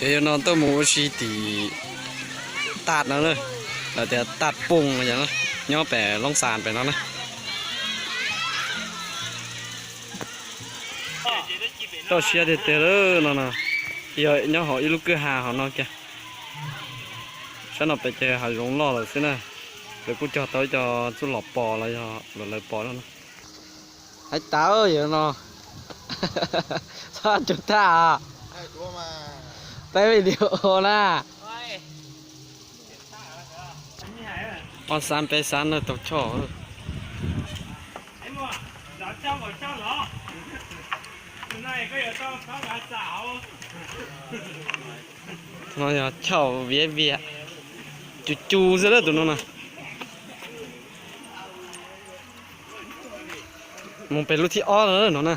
Yog no tuaj mus ua si tim Taj no, lawv tias Taj Pooj no, nyob pem Loob Xas pem no na. Toj siab tiag tiag lawm no na, yog nyob hauv ib lub kwj ha hauv no kiag. Sab no pem ces hav zoov loj lawm xwb na. Lawv kuj cog tau ib co txuj lom pos los yog lawv pos no. Hais tas yog no, txhob tsuag tag, peb video na. Ob xab peb xab na tau choj. No yog choj viav vias, cu cu xwb lawm tus no na. Mus pem lub thib ob no na.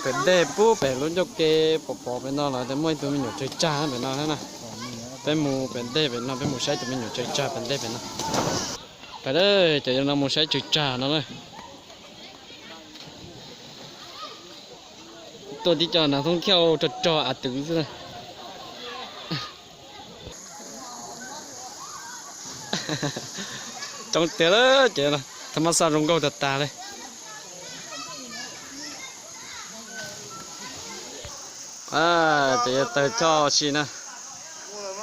Pem dej pub pem lub ncauj ke pom pom pem no los muaj ib tug me nyuam tsawg tsag pem no na. Peb mus pem dej pem no, peb mus saib tus me nyuam tsawg tsag pem dej pem no. Pab, cov no mus saib tsawg tsag no na. Tuaj tib co nas thoob thiauj rog rog av twv xwb na. Coob tiag lawm ces, thab mab xaj zoo nkauj tag tas li. Ces yuav tawg choj si na.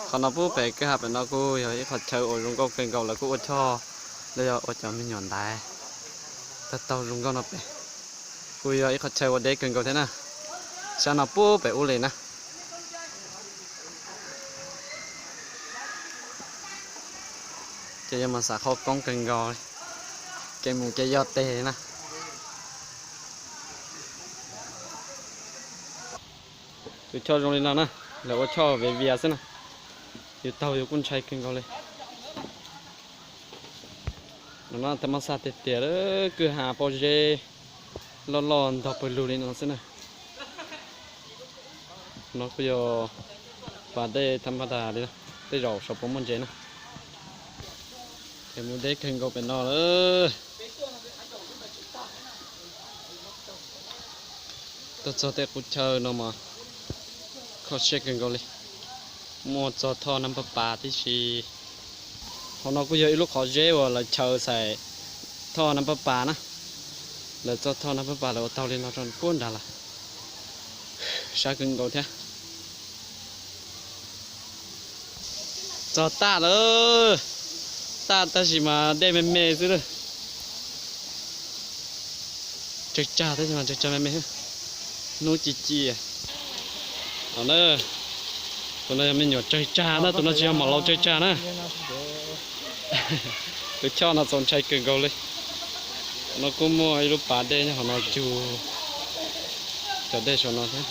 Qhov no pub pem kwj ha pem no kuj yog ib qhov chaw uas zoo nkauj kawg nkaus, lawv kuj ua choj los yog ua cov me nyuam ntaiv tag taug zoo nkauj no pem. Kuj yog ib qhov chaw ua deb kawg nkaus thiab na. Sab no pub pem ub li na. Ces yuav mas xav qhov koob kawg nkaus li, kev mus kev yos teg na. Tus choj zoo li no na, lawv ua choj viav vias xwb na. Yus taug yus kuj ntshai kawg nkaus li. No thab mab xaj tiag tiag, kwj ha pob zeb loj loj ntog pawg lug li no xwb na. No kuj yog pas dej thab mab tas li, tej zaum saum puas muaj ntses na. Ces mus deb kawg nkaus pem no lawm. Tuaj txog tej qub chaw no mas kho siab kawg nkaus li. Muaj txog thoj Nab Pab Pas tib si. Qhov no kuj yog ib lub qhov zeb uas lawv chaw xais thoj Nab Pab Pas na. Lawv txoj thoj Nab Pab Pas lawv ua tau li no rau puag nrad lawm. Sab kawg nkaus thiab. Txog Taj lawm. Taj tab sis mas dej me me xwb lawm. Tsawg tsag tab sis mas tsawg tsag me me. Hnub ci ci. Tus no yog me nyuam tsawg tsag na, tus no tsis yog maum laus tsawg tsag na. Tus choj no txaus ntshai kawg nkaus li. No kuj muaj ib lub pas dej nyob qhov no cug cov dej saum no thiab.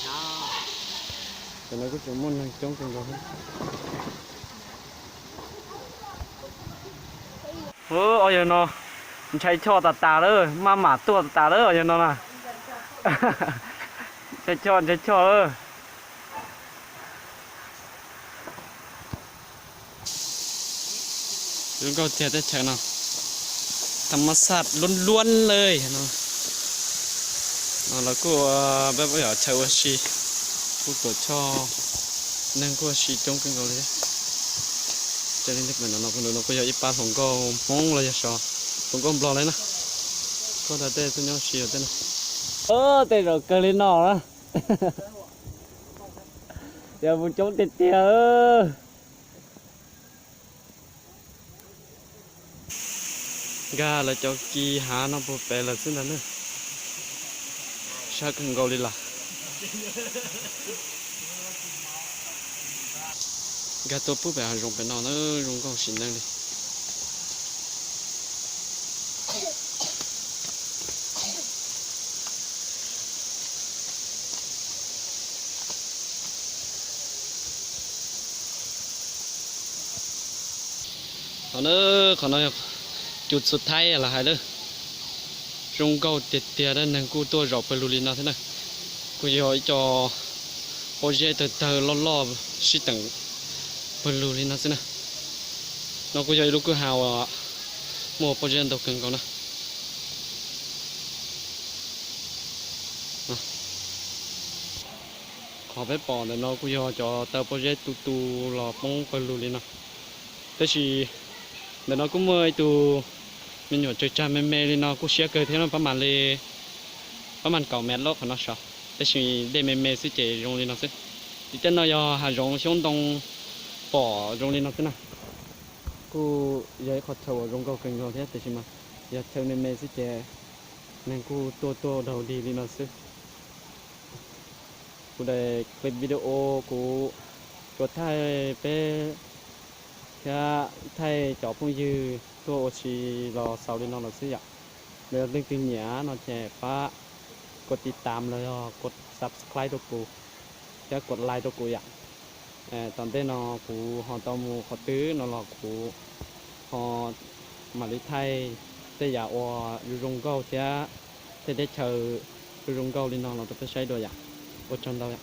Cov no kuj tseem muaj neeg coob kawg nkaus thiab. Ua yog no ntshai choj tas tas lawm, maj mam tuaj tas tas lawm yog no na. Ntshai choj, ntshai choj lawm. Zoo nkauj tiag teb chaws no, thab mab xaj luab luab li no. No los kuj peb pab yog chaw ua si, kuj tuam choj, neeg kuj ua si coob kawg nkaus li. Ces li no no kuj yog ib pab hluas nkauj Hmoob los yog hluas nkauj Nplog li na. Kuj tau tej tuaj nyob ua si tej no. Tej zaum kawg li no na. Yog mus coob tiag tiag. Nkag lawv cov kis hav no puag pem lawm xwb ntag na. Sab kawg nkaus li lawm. Nkag tuaj pub pem hav zoov pem no na, zoo nkauj sim neej li. Qhov no, qhov no yog cus txhuv thaib los hais lawm. Zoo nkauj tiag tiag, neeg kuj tuaj zaum pawg lug li no thiab na. Kuj yog ib co pob zeb tawg tawg loj loj sib teem pawg lug li no xwb na. No kuj yog ib lub kwj ha uas muaj pob zeb ntau kawg nkaus na. Qhov peb pom ntawm no kuj yog cov taw pob zeb tu tu los poob pawg lug li no. Tab sis ntawm no kuj muaj ib tug me nyuam tsawg tsag me me li no kuj siab kawg thiab no, pab mam li, pab mam kaum mev loj qhov no saud. Tab sis dej me me xwb ces zoo li no xwb. Tim tej no yog hav zoov xyoob ntoo pom zoo li no xwb na. Kuj yog ib qhov chaw uas zoo nkauj kawg nkaus thiab, tiam sis mas yog chaw me me xwb ces neeg kuj tuaj tuaj daug dig li no xwb. Kuv daim clip video kuv tsuas thaij peb thiab thaij cov phooj ywg tuaj ua si los xaus li no lawm xwb yom. Yog leej twg nyiam no ces pab kuv tiv tam los yog kuv subscribe rau kuv thiab kuv like rau kuv yom. Tom ntej no kuv ho tau mus qhov twg no los kuv ho mam li thaij tej yam uas zoo zoo nkauj thiab tej teb chaws zoo zoo nkauj li no los rau peb saib dua yom. Ua tsaug ntau yom.